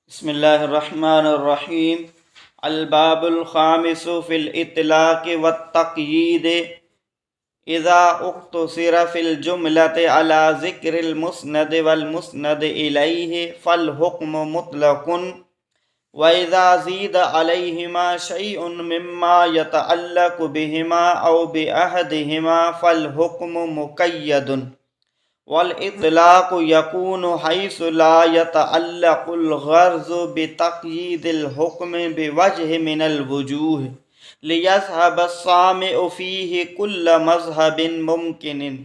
بسم الله الرحمن الرحيم الباب الخامس في الإطلاق والتقييد إذا اقتصر في الجملة على ذكر المسند والمسند إليه فالحكم مطلق وإذا زيد عليهما شيء مما يتعلق بهما أو بأحدهما فالحكم مقيد والإطلاق يكون حيث لا يتعلق الغرض بتقييد الحكم بوجه من الوجوه ليذهب السامع فيه كل مذهب ممكن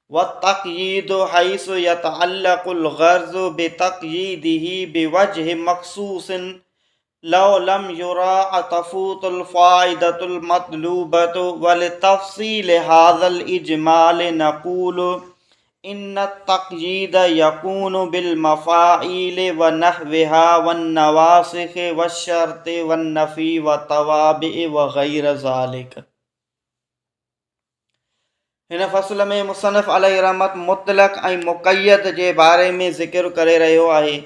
والتقييد حيث يتعلق الغرض بتقييده بوجه مخصوص لو لم يراع تفوت الفائدة المطلوبة ولتفصيل هذا الإجمال نقول إن التقييد يكون بالمفاعيل ونحوها والنواسخ والشرط والنفي والتوابع وغير ذلك. هن فصل ۾ مصنف عليه الرحمت مطلق ۽ مقيد جي باري ۾ ذڪر ڪري رهيو آهي.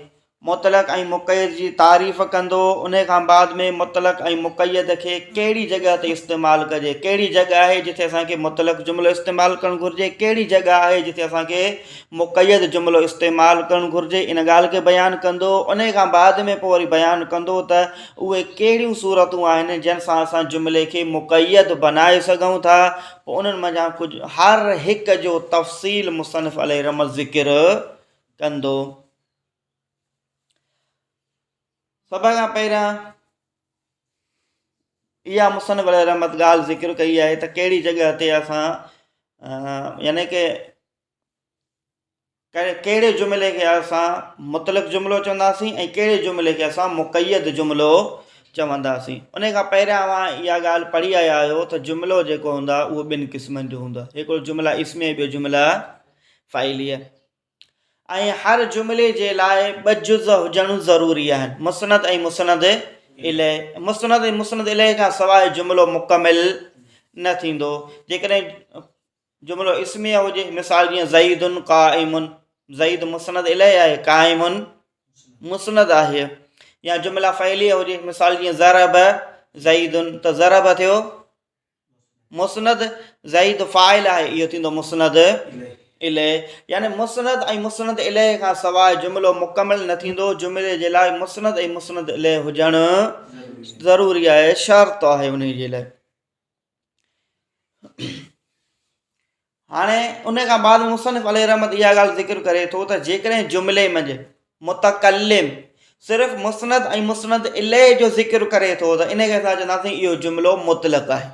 مطلق ۽ مقيد جي تعريف ڪندو، انهي کان بعد ۾ مطلق ۽ مقيد کي ڪهڙي جڳهه تي استعمال ڪجي، ڪهڙي جڳهه آهي جتي اسان کي مطلق جملو استعمال ڪرڻ گهرجي، ڪهڙي جڳهه آهي جتي اسان کي مقيد جملو استعمال ڪرڻ گهرجي، ان ڳالهه کي بيان ڪندو، انهي کان بعد ۾ پوء وري بيان ڪندو ته اهي ڪهڙيون صورتون آهن جن سان اسان جملي کي مقيد بنائي سگهون ٿا، پوء انهن منجهان ڪجهه هر هڪ جو تفصيل مصنف عليه الرحمت ذڪر ڪندو. سڀ کان پهريان اها مصنف عليه الرحمت ڳالهه ذڪر ڪئي آهي ته ڪهڙي جڳهه تي اسان يعني ڪه ڪهڙي جملي کي اسان مطلق جملو چونداسين ۽ ڪهڙي جملي کي اسان مقيد جملو چونداسين. ان کان پهريان اوهان اها ڳالهه پڙهي آيا آهيو ته جملو جيڪو هوندو آهي اهو ٻن قسمن جو هوندو آهي، هڪڙو جمله اسميه ٻيو جمله فاعليه. ۽ هر جملي جي لاء ٻه جز هجڻ ضروري آهن، مسند ۽ مسند اليه. مسند ۽ مسند اليه کان سواء جملو مڪمل نه ٿيندو. جيڪڏهن جملو اسميه هجي، مثال جيئن زيد قائم، زيد مسند اليه آهي، قائم مسند آهي. يا جمله فعليه هجي، مثال جيئن ضرب زيد، ته ضرب ٿيو مسند، زيد فاعل آهي، اهو ٿيندو مسند اليه. يعني مسند ۽ مسند اليه کان سواء جملو مڪمل نه ٿيندو. جملي جي لاء مسند ۽ مسند اليه هجڻ ضروري آهي، شرط آهي انهي جي لاء. هاڻي ان کان بعد مصنف عليه رحمت اها ڳالهه ذڪر ڪري ٿو ته جيڪڏهن جملي منجهه متڪلم صرف مسند ۽ مسند اليه جو ذڪر ڪري ٿو ته ان کي اسان چونداسين اهو جملو مطلق آهي.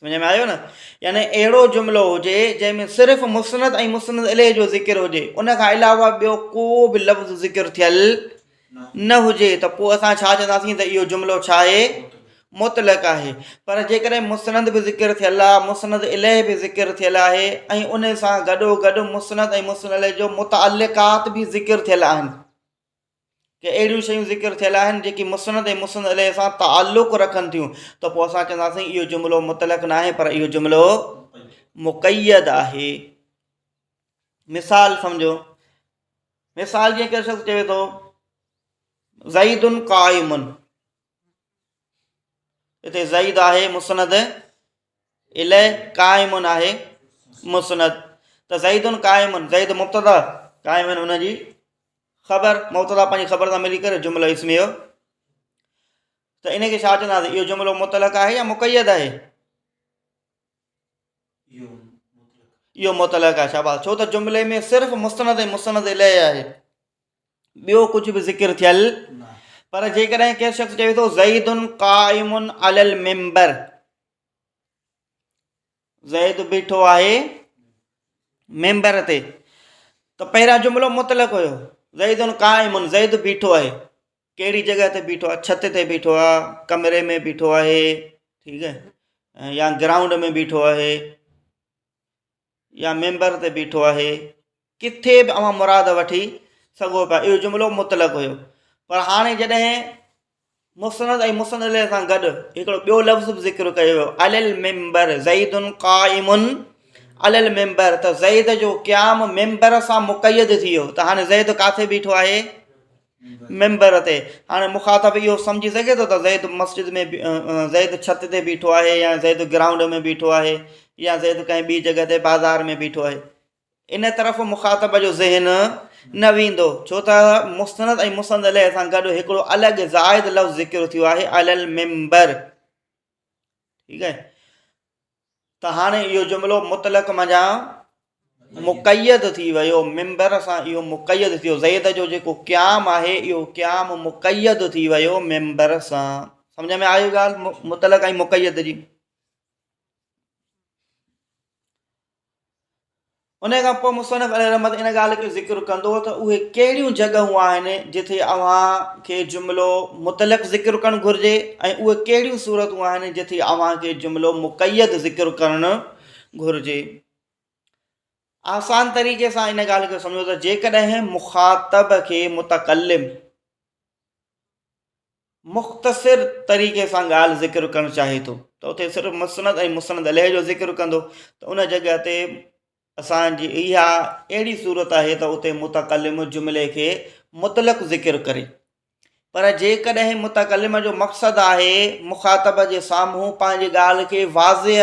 سمجھ ۾ آيو نه؟ يعني اهڙو جملو هجي جنهن ۾ صرف مسند ۽ مسند اليه جو ذڪر هجي، ان کان علاوه ٻيو ڪو به لفظ ذڪر ٿيل نه هجي ته پوء اسان ڇا چونداسين ته اهو جملو ڇا آهي؟ مطلق آهي. پر جيڪڏهن مسند به ذڪر ٿيل آهي، مسند اليه به ذڪر ٿيل آهي ۽ ان سان گڏو گڏ مسند ۽ مسند اليه جو متعلقات به ذڪر ٿيل آهن، ڪي اهڙيون شيون ذڪر ٿيل آهن جيڪي مسند ۽ مسند اليه سان تعلق رکن ٿيون ته پوء اسان چونداسين اهو جملو مطلق ناهي پر اهو جملو مقيد آهي. مثال سمجهو، مثال جيئن ڪنهن شخص چوي ٿو زيد قائم، هتي زيد آهي مسند اليه، قائم آهي مسند، ته زيد قائم، زيد مبتدا، قائم ان جي خبر، مبتدا پنهنجي خبر سان ملي ڪري جملو اسميه، ته ان کي ڇا چونداسين؟ اهو جملو مطلق آهي يا مقيد آهي؟ اهو مطلق آهي. شاباس، ڇو ته جملي ۾ صرف مستند ۽ مستند اليه آهي، ٻيو ڪجهه به ذڪر ٿيل. پر جيڪڏهن ڪنهن شخص چوي ٿو زيد قائم علی المنبر، زيد بيٺو آهي منبر تي، ته پهريان جملو مطلق هيو، زيد قائم، زيد بيٺو آهي، ڪهڙي جڳهه تي بيٺو آهي، ڇت تي بيٺو آهي، ڪمري ۾ بيٺو آهي، ٺيڪ آهي، يا گرائونڊ ۾ بيٺو آهي، يا ميمبر تي بيٺو آهي، ڪٿي به اوهان مراد وٺي سگهو پيا، اهو جملو مطلق هيو. پر هاڻي جڏهن مسند ۽ مسند اليه سان گڏ هڪڙو ٻيو لفظ به ذڪر ڪيو ويو، علی المنبر، زيد قائم علی المنبر، ته زيد جو قيام منبر سان مقيد ٿي ويو، ته هاڻي زيد ڪاٿي بيٺو آهي؟ منبر تي. هاڻي مخاطب اهو سمجهي سگهي ٿو ته زيد مسجد ۾ زيد ڇت تي بيٺو آهي يا زيد گرائونڊ ۾ بيٺو آهي يا زيد ڪنهن ٻي جڳهه تي بازار ۾ بيٺو آهي. ان طرف مخاطب جو ذهن نه ويندو ڇو ته مسند ۽ مسند اليه سان گڏ هڪڙو الڳ زائد لفظ ذڪر ٿيو آهي علي المنبر. ٺيڪ آهي ته هاڻي اهو جملو مطلق منجهان مقيد ٿي ويو منبر سان اهو مقيد ٿي ويو زيد جو جيڪو قيام آهي اهو قيام مقيد ٿي ويو منبر سان سمجھ ۾ آيو ڳالهه مطلق ۽ مقيد جي ان کان پوء مصنف عليه رحمت ان ڳالهه کي ذڪر ڪندو ته اهي ڪهڙيون جڳهون آهن جتي اوهان کي جملو مطلق ذڪر ڪرڻ گهرجي ۽ اهي ڪهڙيون صورتون آهن جتي اوهان کي جملو مقيد ذڪر ڪرڻ گهرجي. آسان طريقي سان ان ڳالهه کي سمجهو ته جيڪڏهن مخاطب کي متڪلم مختصر طريقي سان ڳالهه ذڪر ڪرڻ چاهي ٿو ته اتي صرف مسند ۽ مسند عليه جو ذڪر ڪندو ته ان جڳهه تي اسان جي اها اهڙي صورت آهي ته اتي متڪلم جملي کي مطلق ذڪر ڪري پر جيڪڏهن متڪلم جو مقصد آهي مخاطب جي سامهون پنهنجي ڳالهه کي واضح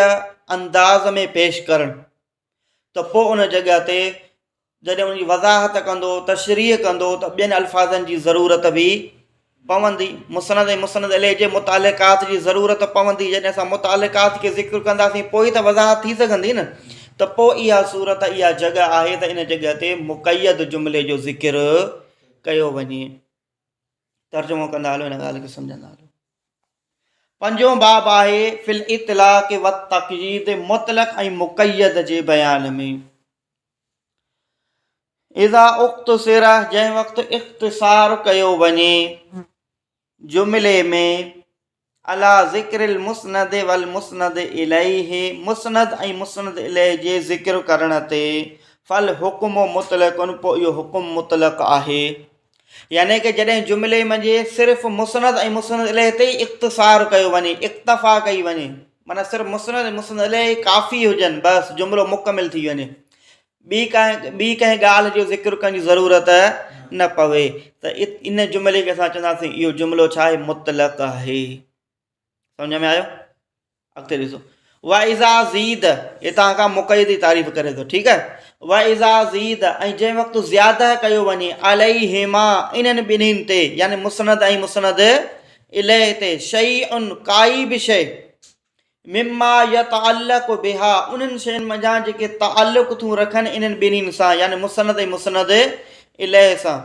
انداز ۾ پيش ڪرڻ ته پوء ان جڳهه تي جڏهن ان جي وضاحت ڪندو، تشريح ڪندو ته ٻين الفاظن جي ضرورت به پوندي. مسند ۽ مسند اليه جي متعلقات جي ضرورت پوندي. جڏهن اسان متعلقات کي ذڪر ڪنداسين پوء ئي ته وضاحت ٿي سگهندي نه. ته پوء اها صورت، اها جڳهه آهي ته ان جڳهه تي مقيد جملي جو ذڪر ڪيو وڃي. ترجمو ڪندا هلو ان ڳالهه کي سمجهندا هلو. پنجون باب آهي في الاطلاق والتقييد مطلق ۽ مقيد جي بيان ۾. اذا اختصر جنهن وقت اختصار ڪيو وڃي جملي ۾ علي ذڪر المسند والمسند اليه مسند ۽ مسند اليه جي ذڪر ڪرڻ تي فالحڪم مطلق پوء اهو حڪم مطلق آهي يعني ڪه جڏهن جملي منجهه صرف مسند ۽ مسند اليه تي ئي اختصار ڪيو وڃي اڪتفا ڪئي وڃي معنيٰ صرف مسند ۽ مسند اليه ڪافي هجن بس جملو مڪمل ٿي وڃي ٻي ڪنهن ٻي ڪنهن ڳالهه جو ذڪر ڪرڻ جي ضرورت نه پوي ته ان جملي کي اسان چونداسين اهو جملو ڇا آهي مطلق آهي سمجھ ۾ آيو اڳتي ڏسو واذا زيد هتان کان مقيد جي تعريف ڪري ٿو ٺيڪ آهي واذا زيد ۽ جنهن وقت زياده ڪيو وڃي عليهما انهن ٻنهين تي يعني مسند ۽ مسند اليه تي شيء ڪائي به شيء مما يتعلق بها انهن شين منجهان جيڪي تعلق ٿيون رکن انهن ٻنهين سان يعني مسند ۽ مسند اليه سان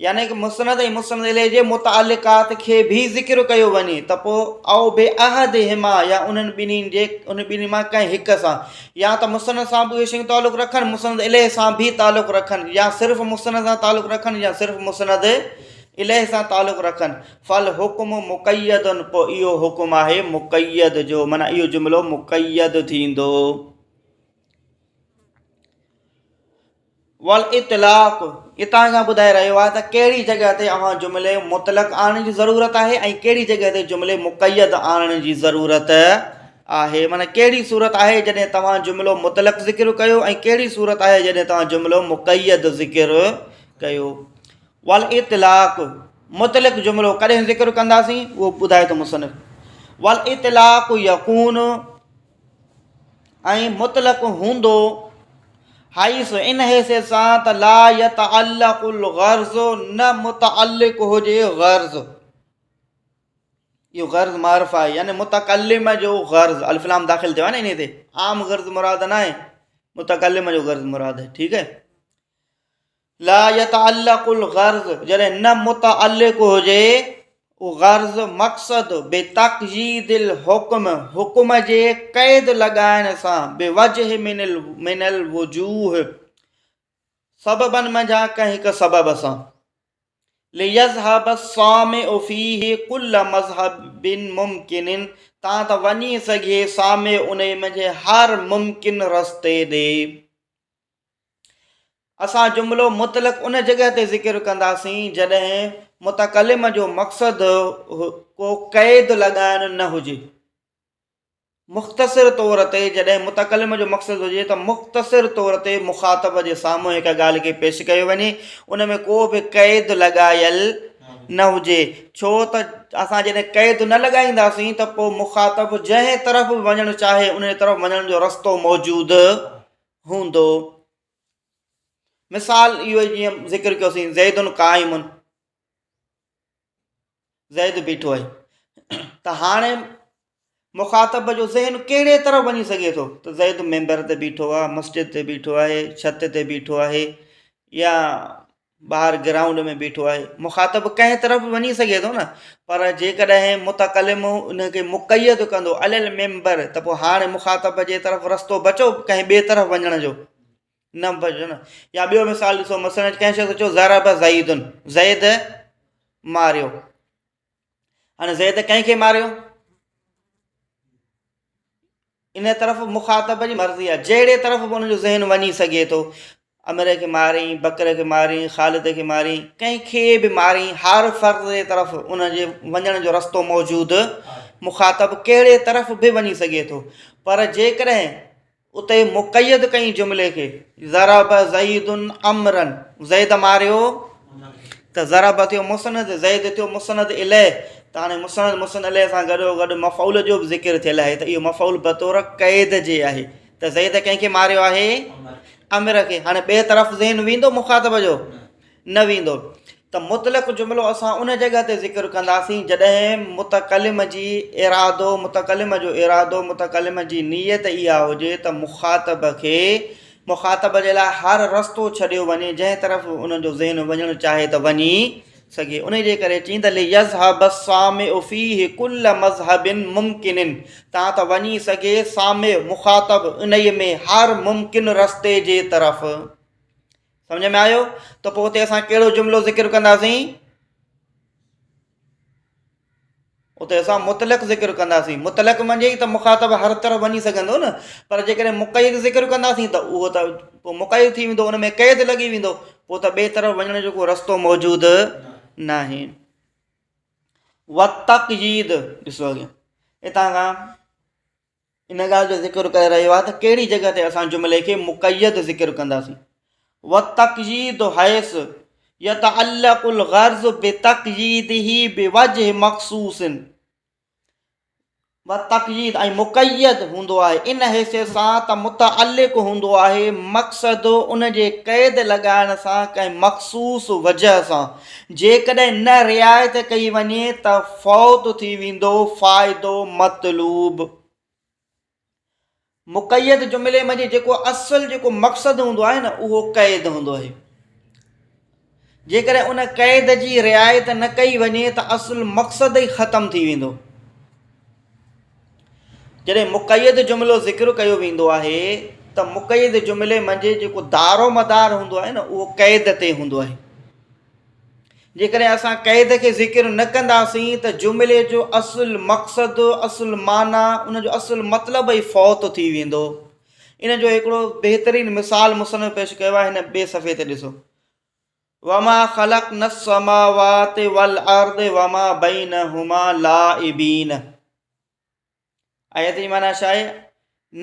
يعني ڪه مسند ۽ مسند اليه جي متعلقات کي به ذڪر ڪيو وڃي ته پوء او باحدهما يا انهن ٻنهين جي انهن ٻنهين مان ڪنهن هڪ سان يا ته مسند سان به اهي شيون تعلق رکن مسند اليه سان به تعلق رکن يا صرف مسند سان تعلق رکن يا صرف مسند اليه سان تعلق رکن فالحڪم مقيد پوء اهو حڪم آهي مقيد جو معنيٰ اهو جملو مقيد ٿيندو. والاطلاق اتان کان ٻڌائي رهيو آهي ته ڪهڙي جڳهه تي اوهان جملي مطلق آڻڻ جي ضرورت آهي ۽ ڪهڙي جڳهه تي جملي مقيد آڻڻ جي ضرورت آهي معنيٰ ڪهڙي صورت آهي جڏهن توهان جملو مطلق ذڪر ڪيو ۽ ڪهڙي صورت آهي جڏهن توهان جملو مقيد ذڪر ڪيو. والاطلاق، مطلق جملو ڪڏهن ذڪر ڪنداسين اهو ٻڌائي ٿو مصنف والاطلاق يڪون ۽ مطلق هوندو حيث ان حيثيت سان ته لا يتعلق الغرض نه متعلق هجي غرض اهو غرض معرف آهي يعني متڪلم جو غرض الف لام داخل ٿيو آهي نه انهي تي عام غرض مراد نه آهي متڪلم جو غرض مراد آهي ٺيڪ آهي لا يتعلق الغرض جڏهن نه متعلق هجي اهو غرض مقصد بتقييد الحڪم حڪم جي قيد لڳائڻ سان بوجه من من الوجوه سببن منجهان ڪنهن هڪ سبب سان ليذهب السامع فيه كل مذهب ممڪن تان ته وڃي سگهي سامع انهي منجهه هر ممڪن رستي ڏي. اسان جملو مطلق ان جڳهه تي ذڪر ڪنداسين جڏهن متڪلم جو مقصد ڪو قيد لڳائڻ نه هجي. مختصر طور تي جڏهن متڪلم جو مقصد هجي ته مختصر طور تي مخاطب جي سامهون هڪ ڳالهه کي پيش ڪيو وڃي ان ۾ ڪو به قيد لڳايل نه هجي. ڇو ته اسان جڏهن قيد نه لڳائينداسين ته پوء مخاطب جنهن طرف به وڃڻ چاهي ان طرف وڃڻ جو رستو موجود هوندو. مثال اهو ئي جيئن ذڪر ڪيوسين زيد قائم زيد بيٺو آهي ته هاڻي مخاطب جو ذهن ڪهڙي طرف وڃي سگهي ٿو ته زيد ممبر تي بيٺو آهي مسجد تي بيٺو آهي ڇت تي بيٺو آهي يا ٻاهر گرائونڊ ۾ بيٺو آهي مخاطب ڪنهن طرف به وڃي سگهي ٿو نه پر جيڪڏهن متڪلم ان کي مقيد ڪندو علي المنبر ته پوء هاڻي مخاطب جي طرف رستو بچو ڪنهن ٻئي طرف وڃڻ جو نه بچو نه يا ٻيو مثال ڏسو مثلا ڪنهن شخص چيو ضرب زيد زيد ماريو هاڻي زيد ڪنهن کي ماريو؟ ان طرف مخاطب جي مرضي آهي جهڙي طرف به ان جو ذهن وڃي سگهي ٿو امر کي مارين بڪر کي مارين خالد کي مارين ڪنهن کي به مارين هر فرد جي طرف ان جي وڃڻ جو رستو موجود مخاطب ڪهڙي طرف به وڃي سگهي ٿو پر جيڪڏهن اتي مقيد ڪئين جملي کي، ضرب زيد عمرا، زيد ماريو ته ضرب ٿيو مسند، زيد ٿيو مسند اليه ته هاڻي مسند مسند اليه سان گڏو گڏ مفعول جو به ذڪر ٿيل آهي ته اهو مفعول بطور قيد جي آهي ته زيد ڪنهن کي ماريو آهي؟ عمرو کي. هاڻي ٻئي طرف ذهن ويندو مخاطب جو؟ نه ويندو ته مطلق جملو اسان ان جڳهه تي ذڪر ڪنداسين جڏهن متڪلم جي ارادو متڪلم جو ارادو متڪلم جي نيت اها هجي ته مخاطب کي مخاطب جي لاء هر رستو ڇڏيو وڃي جنهن طرف ان جو ذهن وڃڻ چاهي ته وڃي سگهي ان جي ڪري چين ته ليذهب السامع فيه ڪل مذهب ممڪن تان ته وڃي سگهي سامع مخاطب انهي ۾ هر ممڪن رستي جي طرف سمجھ ۾ آيو ته پوء اتي اسان ڪهڙو جملو ذڪر ڪنداسين اتي اسان مطلق ذڪر ڪنداسين مطلق منجھي ئي ته مخاطب هر طرف وڃي سگهندو نه پر جيڪڏهن مقيد ذڪر ڪنداسين ته اهو ته پوء مقيد ٿي ويندو ان ۾ قيد لڳي ويندو پوء ته ٻئي طرف وڃڻ جو ڪو رستو موجود ناهي وتقييد ڏسو اڳيان هتان کان ان ڳالهه جو ذڪر ڪري رهيو آهي ته ڪهڙي جڳهه تي اسان جملي کي مقيد ذڪر ڪنداسين. والتقييد حيث يتعلق الغرض بتقييده بوجه مخصوص والتقييد ۽ مقيد هوندو آهي ان حيثيت سان ته متعلق هوندو آهي مقصد ان جي قيد لڳائڻ سان ڪنهن مخصوص وجه سان جيڪڏهن نه رعايت ڪئي وڃي ته فوت ٿي ويندو فائدو مطلوب. مقيد جملي منجهه جيڪو اصل جيڪو مقصد هوندو آهي نه اهو قيد هوندو آهي. جيڪڏهن ان قيد جي رعايت نه ڪئي وڃي ته اصل مقصد ئي ختم ٿي ويندو. جڏهن مقيد جملو ذڪر ڪيو ويندو آهي ته مقيد جملي منجهه جيڪو دارو مدار هوندو آهي نه اهو قيد تي هوندو آهي. جيڪڏهن اسان قيد کي ذڪر نه ڪنداسين ته جملي جو اصل مقصد، اصل معنيٰ، ان جو اصل مطلب ئي فوت ٿي ويندو. ان جو هڪڙو بهترين مثال مصنف پيش ڪيو آهي هن ٻئي صفحي تي ڏسو. وما خلقنا السماوات والارض وما بينهما لاعبين آيت جي معنيٰ ڇا آهي؟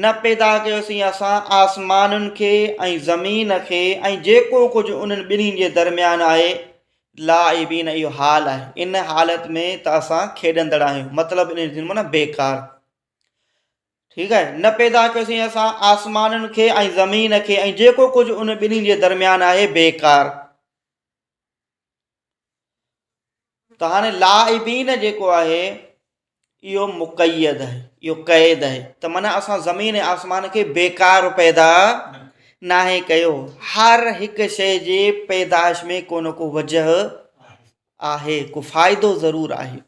نه پيدا ڪيوسين اسان آسمانن کي ۽ زمين کي ۽ جيڪو ڪجهه انهن ٻنهي جي درميان آهي لاعبين اهو حال آهي ان حالت ۾ ته اسان کيڏندڙ آهيون مطلب ان جي معنيٰ بيڪار ٺيڪ آهي نه پيدا ڪيوسين اسان آسمانن کي ۽ زمين کي ۽ جيڪو ڪجهه ان ٻنهي جي درميان آهي بيڪار ته هاڻي لاعبين جيڪو آهي اهو مقيد آهي اهو قيد آهي ته معنيٰ اسان زمين ۽ آسمان کي بيڪار پيدا ناهي ڪيو هر هڪ شيء جي پيدائش ۾ ڪو نه ڪو وجه آهي ڪو فائدو ضرور آهي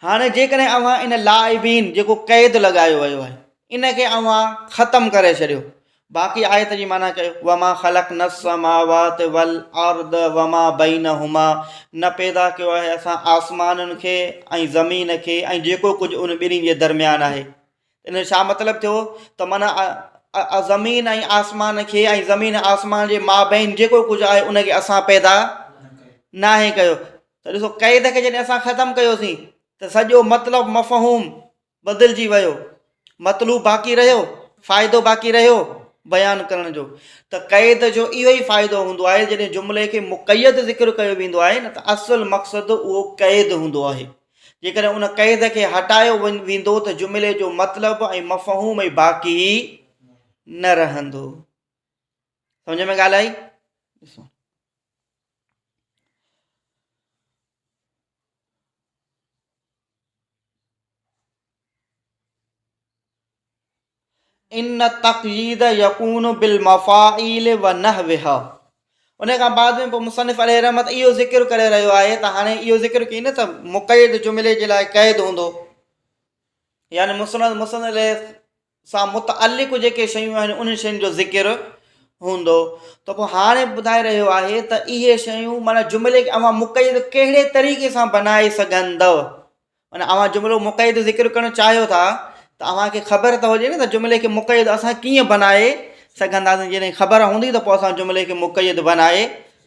هاڻي جيڪڏهن اوهان ان لاعبين جيڪو قيد لڳايو ويو آهي ان کي اوهان ختم ڪري ڇڏيو باقي آيت جي معنيٰ ڪيو وما خلقنا السماوات والارض وما بينهما نه پيدا ڪيو آهي اسان آسمانن کي ۽ زمين کي ۽ جيڪو ڪجهه ان ٻنهي جي درميان آهي ان جو ڇا مطلب ٿيو ته معنيٰ زمين ۽ آسمان کي ۽ زمين آسمان جي مابين جيڪو ڪجهه آهي ان کي اسان پيدا ناهي ڪيو ته ڏسو قيد کي جڏهن اسان ختم ڪيوسين ته سڄو مطلب مفهوم بدلجي ويو مطلوب باقي رهيو فائدو باقي رهيو. بيان ڪرڻ جو. ته قيد جو اهو ئي فائدو هوندو آهي جڏهن جملي کي مقيد ذڪر ڪيو ويندو آهي نه ته اصل مقصد اهو قيد هوندو آهي. جيڪڏهن ان قيد کي هٽايو ويندو ته جملي جو مطلب ۽ مفهوم ئي باقي نه رهندو. سمجھ ۾ ڳالهه آئي؟ ڏسو. ان التقييد يڪون بالمفاعيل ونحوها ان کان بعد ۾ پوء مصنف عليه رحمت اهو ذڪر ڪري رهيو آهي ته هاڻي اهو ذڪر ڪيئي نه ته مقيد جملي جي لاء قيد هوندو يعني مسند مسند عليه سان متعلق جيڪي شيون آهن انهن شين جو ذڪر هوندو ته پوء هاڻي ٻڌائي رهيو آهي ته اهي شيون معنيٰ جملي کي اوهان مقيد ڪهڙي طريقي سان بنائي سگهندؤ معنيٰ اوهان جملو مقيد ذڪر ڪرڻ چاهيو ٿا ته اوهان کي خبر ته هجي نه ته جملي کي مقيد اسان ڪيئن بنائي سگهنداسين جڏهن خبر هوندي ته پوء اسان جملي کي مقيد بنائي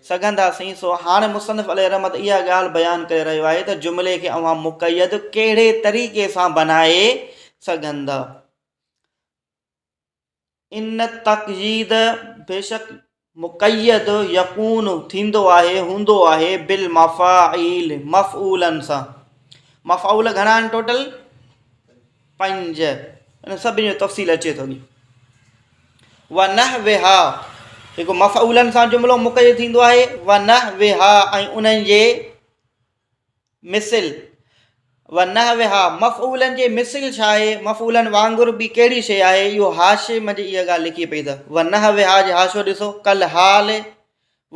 سگهنداسين سو هاڻي مصنف عليه رحمت اها ڳالهه بيان ڪري رهيو آهي ته جملي کي اوهان مقيد ڪهڙي طريقي سان بنائي سگهندا. ان التقييد بيشڪ مقيد يڪون ٿيندو آهي، هوندو آهي، بالمفاعيل مفعولن سان. مفعول گهڻا آهن ٽوٽل؟ پنج. ان سڀني جو تفصيل اچي ٿو. ونحوها جيڪو مفعولن سان جملو مقيد ٿيندو آهي ونحوها ۽ انهن جي مثل، ونحوها، مفعولن جي مثل ڇا آهي؟ مفعولن وانگر ٻي ڪهڙي شيء آهي؟ اهو حاشي منجهه اها ڳالهه لکي پئي ته، ونحوها جي حاشيو ڏسو، ڪالحال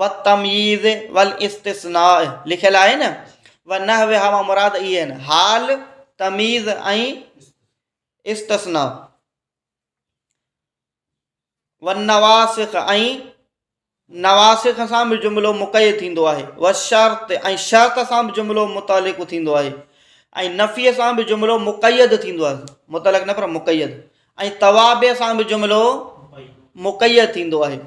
والتمييز والاستثناء لکيل آهي نه؟ ونحوها مان مراد اهي آهن، حال، تمييز ۽ استثناء. والنواسخ ۽ نواسخ سان به جملو مقيد ٿيندو آهي والشرط ۽ شرط سان به جملو متعلق ٿيندو آهي ۽ نفي سان به جملو مقيد ٿيندو آهي متعلق نه پر مقيد ۽ توابع سان به جملو مقيد ٿيندو آهي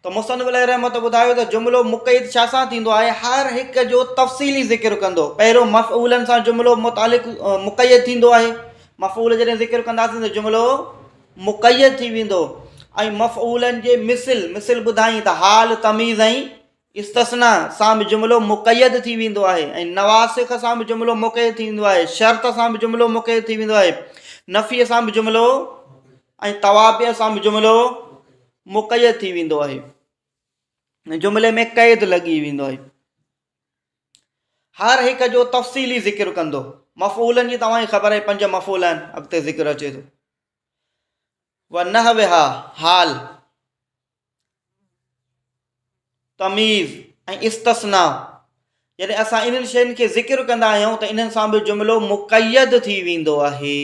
ته مصنف عليه رحمت ٻڌايو ته جملو مقيد ڇا سان ٿيندو آهي هر هڪ جو تفصيلي ذڪر ڪندو پهريون مفعولن سان جملو متعلق مقيد ٿيندو آهي مفعول جڏهن ذڪر ڪنداسين ته جملو مقيد ٿي ويندو ۽ مفعولن جي مثل، مثل ٻڌائين ته حال، تميز ۽ استثناء سان به جملو مقيد ٿي ويندو آهي ۽ نواسخ سان به جملو مقيد ٿي ويندو آهي، شرط سان به جملو مقيد ٿي ويندو آهي، نفي سان به جملو ۽ توابع سان به جملو مقيد ٿي ويندو آهي. جملي ۾ قيد لڳي ويندو آهي. هر هڪ جو تفصيلي ذڪر ڪندو. مفعولن جي توهان کي خبر آهي پنج مفعول آهن، اڳتي ذڪر اچي ٿو. ونحوها، حال، تميز ۽ استثناء جڏهن اسان انهن شين کي ذڪر ڪندا آهيون ته انهن سان به جملو مقيد ٿي ويندو آهي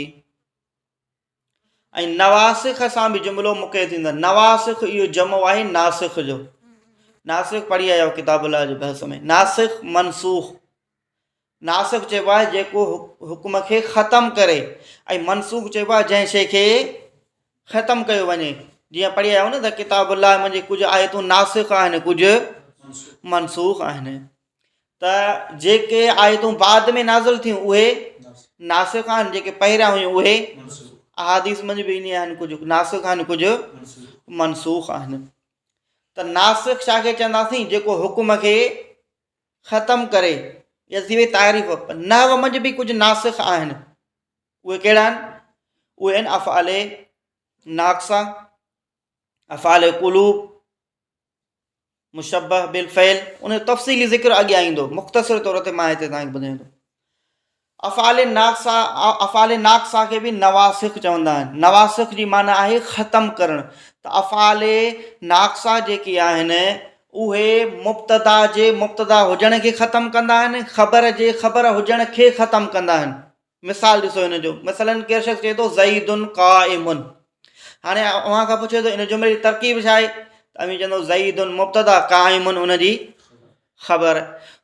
۽ نواسخ سان به جملو مقيد ٿيندو آهي. نواسخ اهو جمع آهي ناسخ جو. ناسخ پڙهي آيا آهيو ڪتاب الله جي بحث ۾ ناسخ منسوخ ناسخ چئبو آهي جيڪو حڪم کي ختم ڪري ۽ منسوخ چئبو آهي جنهن شيء کي ختم ڪيو وڃي جيئن پڙهي آيا آهيو نه ته ڪتاب الله منجهه ڪجهه آيتون ناسخ آهن ڪجهه منسوخ آهن ته جيڪي آيتون بعد ۾ نازل ٿيون اهي ناسخ آهن جيڪي پهريان هيون اهي احاديث منجهه به ائين آهن ڪجهه ناسخ آهن ڪجهه منسوخ آهن ته ناسخ ڇا کي چونداسين جيڪو حڪم کي ختم ڪري يا ٿي وئي تعريف نحو منجهه به ڪجهه ناسخ آهن اهي ڪهڙا آهن اهي آهن افعال ناقصه افعال قلوب مشبه بالفعل ان جو تفصيلي ذڪر اڳيان ايندو مختصر طور تي مان هتي توهان کي ٻڌايان ٿو افعال ناقصه افعال ناقصه کي به نواسخ چوندا آهن نواسخ جي معنی آهي ختم ڪرڻ ته افعال ناقصه جيڪي آهن اهي مبتدا جي مبتدا هجڻ کي ختم ڪندا آهن خبر جي خبر هجڻ کي ختم ڪندا آهن مثال ڏسو ان جو مثلا ڪير شخص چئي ٿو زيد قائم هاڻي اوهان کان پڇي ٿو ان جملي جي ترڪيب ڇا آهي ته اوهين چوندو زيد مبتدا قائم ان جي خبر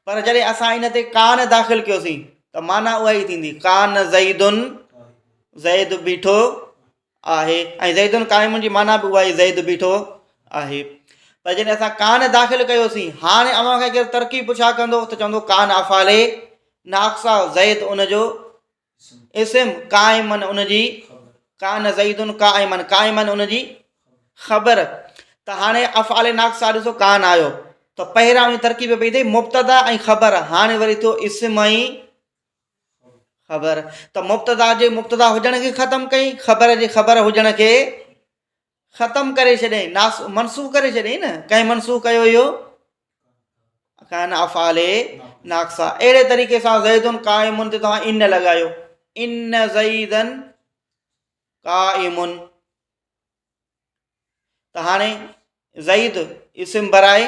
پر جڏهن اسان ان تي ڪان داخل ڪيوسين ته معنيٰ اها ئي ٿيندي ڪان زيدن زيد بيٺو آهي ۽ زيدن قائم جي معنيٰ به اها ئي زيد بيٺو آهي پر جڏهن اسان ڪان داخل ڪيوسين هاڻي اوهان کان ڪير ترڪيب پڇا ڪندو ته چوندو ڪان افعال ناقصه زيد ان جو اسم قائمن ان جي ڪان زيد قائمن قائمن ان جي خبر. ته هاڻي افعال ناقصه ڏسو ڪان آيو ته پهريان اوهين ترڪيب پئي ٿئي مبتدا ۽ خبر، هاڻي وري ٿيو اسم ۽ خبر. ته مبتدا جي مبتدا هجڻ کي ختم ڪئي، خبر جي خبر هجڻ کي ختم ڪري ڇڏيائين، ناس منسوخ ڪري ڇڏيائين نه. ڪنهن منسوخ ڪيو اهو؟ ڪان افعال ناقصه. اهڙي طريقي سان زيدن قائم تي توهان ان لڳايو، ان زيدن قائم، ته هاڻي زيد اسم برائي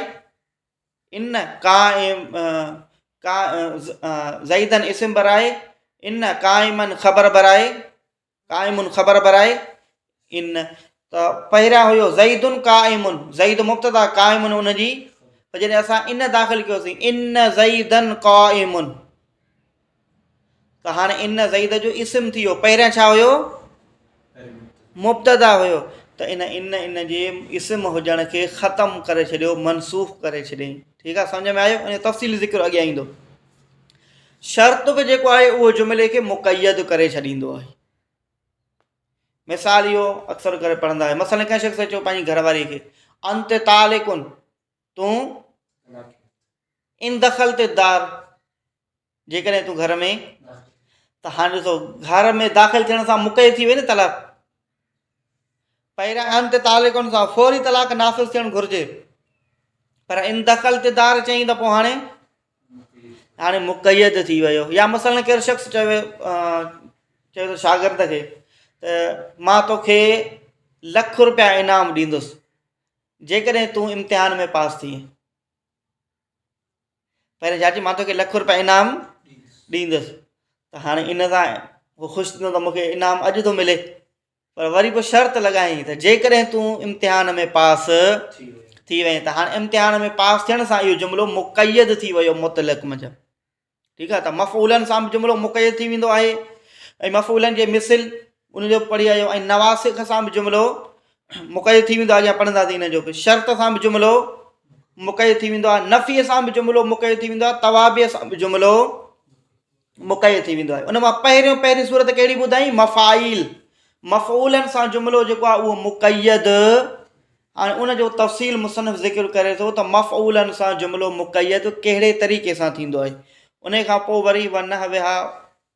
ان قائم، قا زيدن اسم برائي ان، قائمن خبر برائي قائم خبر برائي ان. ته پهريان هيو زيد قائم، زيد مبتدا، قائم ان جي، پر جڏهن اسان ان داخل ڪيوسين ان زيدن قائم، ته هاڻي ان زيد جو اسم ٿي ويو. پهريان ڇا هيو؟ مبتدا هيو. ته ان ان ان جي اسم هجڻ کي ختم ڪري ڇڏيو، منسوخ ڪري ڇڏيائين. ٺيڪ آهي، سمجھ ۾ آيو؟ ان تفصيلي ذڪر اڳيان ايندو. شرط به جيڪو آهي اهو جملي کي مقيد ڪري ڇڏيندو آهي. مثال اهو اڪثر ڪري پڙهندا آهيو. مثلا ڪنهن شخص چيو پنهنجي گهر واري کي انت طالق، تون ان دخلت الدار، جيڪڏهن تون گهر ۾، ته هاڻي ڏسو گهر ۾ داخل ٿيڻ سان مقيد ٿي وئي نه طلاق. پهريان انت طالق سان فوري طلاق نافذ ٿيڻ گهرجي، پر ان دخلت الدار چئين ته پوء هاڻي هاڻي مقيد ٿي ويو. يا مثلا ڪير شخص چوي چوي ٿو شاگرد کي ته مان توکي لک روپيا انعام ڏيندس جيڪڏهن تون امتحان ۾ پاس ٿئين. پهرين چاچي مان توکي لک روپيا انعام ڏيندس، ته هاڻي ان سان هو خوش ٿيندو ته مونکي انعام اڄ ٿو ملي، پر وري پوء شرط لڳائين ته جيڪڏهن تون امتحان ۾ پاس ٿي وئين. ته هاڻي امتحان ۾ پاس ٿيڻ سان اهو جملو مقيد ٿي ويو مطلق منجهه. ٺيڪ آهي، ته مفعولن سان به جملو مقيد ٿي ويندو آهي ۽ مفعولن جي مثل ان جو پڙهي آيو، ۽ نواسخ سان به جملو مقيد ٿي ويندو آهي، اڳيان پڙهنداسين ان جو به. شرط سان به جملو مقيد ٿي ويندو آهي، نفي سان به جملو مقيد ٿي ويندو آهي، توابع سان به جملو مقيد ٿي ويندو آهي. ان مان پهريون پهرين صورت ڪهڙي ٻڌائين؟ مفاعيل، مفعولن سان جملو جيڪو آهي اهو مقيد. هاڻي ان جو تفصيل مصنف ذڪر ڪري ٿو ته مفعولن سان جملو مقيد ڪهڙي طريقي سان ٿيندو آهي. ان کان پوء وري ونحوها،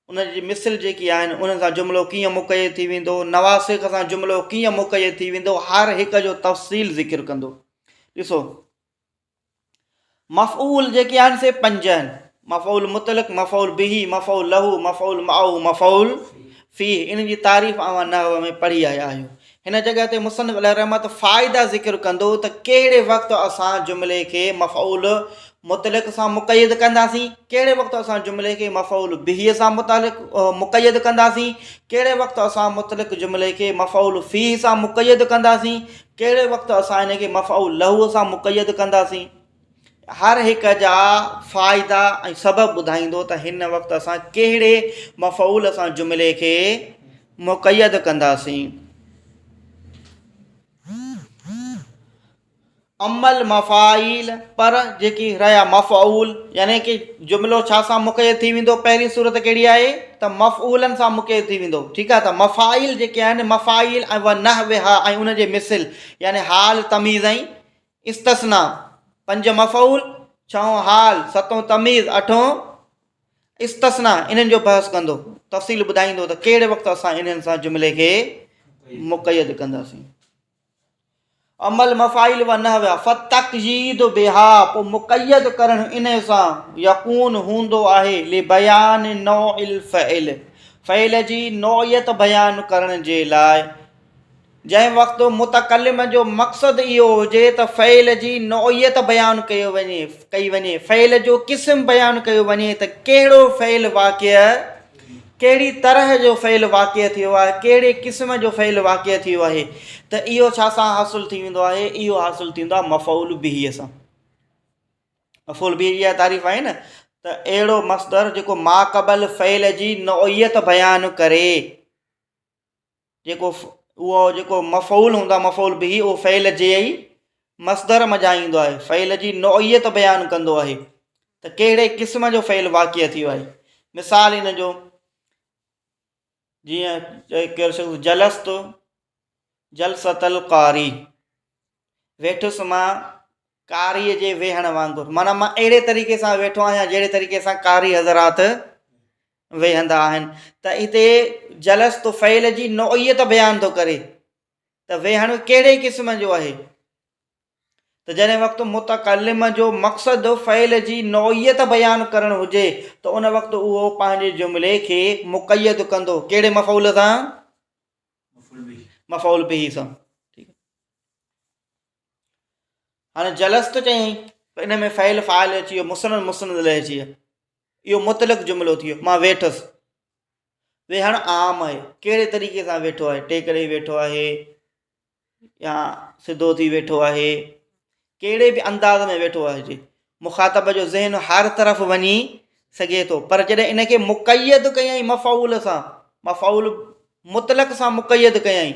ان جي مثل جيڪي آهن انهن سان جملو ڪيئن مقيد ٿي ويندو، نواسخ سان جملو ڪيئن مقيد ٿي ويندو، هر هڪ جو تفصيل ذڪر ڪندو. ڏسو مفعول جيڪي آهن سي پنج آهن، مفعول مطلق، مفعول به، مفعول له، مفعول معه، مفعول فيه. انهن جي تعريف اوهان نحو ۾ پڙهي آيا آهيو. هن جڳهه تي مصنف عليه الرحمت فائدا ذڪر ڪندو ته ڪهڙي وقت اسان جملي کي مفعول مطلق سان مقيد ڪنداسين، ڪهڙي وقت اسان جملي کي مفعول به سان متعلق مقيد ڪنداسين، ڪهڙي وقت اسان مطلق جملي کي مفعول فيه سان مقيد ڪنداسين، ڪهڙي وقت اسان ان کي مفعول له سان مقيد ڪنداسين. هر هڪ جا فائدا ۽ سبب ٻڌائيندو ته هن وقت اسان ڪهڙي مفعول سان جملي کي مقيد ڪنداسين. اما المفاعيل، پر جيڪي رهيا مفعول، يعني ڪي جملو ڇا سان مقيد ٿي ويندو؟ پهرين صورت ڪهڙي آهي ته مفعولن سان مقيد ٿي ويندو. ٺيڪ آهي، ته مفاعيل جيڪي آهن، مفاعيل ۽ ونحوها ۽ ان جي مثل، يعني حال، تميز ۽ استثناء. پنج مفعول، ڇهون حال، ستون تميز، اٺون استثناء، انهن جو بحث ڪندو، تفصيل ٻڌائيندو ته ڪهڙي وقت اسان انهن سان جملي کي مقيد ڪنداسين. اما المفاعيل ونحوها فالتقييد بها، پوء مقيد ڪرڻ انهي سان، يڪون هوندو آهي، لبيان نوع الفعل، فعل جي نوعيت بيان ڪرڻ جي لاء، جنهن وقت متڪلم جو مقصد اهو هجي ته فعل جي نوعيت بيان ڪيو وڃي ڪئي وڃي، فعل جو قسم بيان ڪيو وڃي ته ڪهڙو فعل واقع، ڪهڙي طرح جو فعل واقع ٿيو آهي، ڪهڙي قسم جو فعل واقع ٿيو آهي، ته اهو ڇا سان حاصل ٿي ويندو آهي؟ اهو حاصل ٿيندو آهي مفعول به سان. مفعول به جي اها تعريف آهي نه ته اهڙو مصدر جيڪو ماقبل فعل جي نوعيت بيان ڪري، جيڪو اهو جيڪو مفعول هوندو آهي مفعول به، اهو فعل جي ئي مصدر منجهان ايندو آهي، فعل جي نوعيت بيان ڪندو آهي ته ڪهڙي قسم جو فعل واقع ٿيو آهي. مثال ان جو جيئن چئي ڪير شخص جلست جلست القاري، ويٺس مان قاريء جي ويهڻ وانگر، معنيٰ مان اهڙي طريقي سان ويٺو آهيان جهڙي طريقي سان قاري حضرات ويهندا آهن. ته هتي جلست فعل جي نوعيت بيان ٿو ڪري ته ويهڻ ڪهڙي قسم جو آهي. ته جڏهن وقت متڪلم جو مقصد فعل جي نوعيت بيان ڪرڻ هجي ته ان وقت اهو پنهنجي جملي کي مقيد ڪندو ڪهڙي مفعول سان؟ مفعول به سان. ٺيڪ هاڻي جلست چيائين ته ان ۾ فعل فاعل اچي ويو، مسند مسند اليه اچي ويو، اهو مطلق جملو ٿي ويو، مان ويٺس. ويهڻ عام آهي، ڪهڙي طريقي سان ويٺو آهي، ٽيڪ ڏئي ويٺو آهي يا سڌو ٿي ويٺو آهي، ڪهڙي به انداز ۾ ويٺو آهي، مخاطب جو ذهن هر طرف وڃي سگهي ٿو، پر جڏهن ان کي مقيد ڪيائين مفعول سان، مفعول مطلق سان مقيد ڪيائين،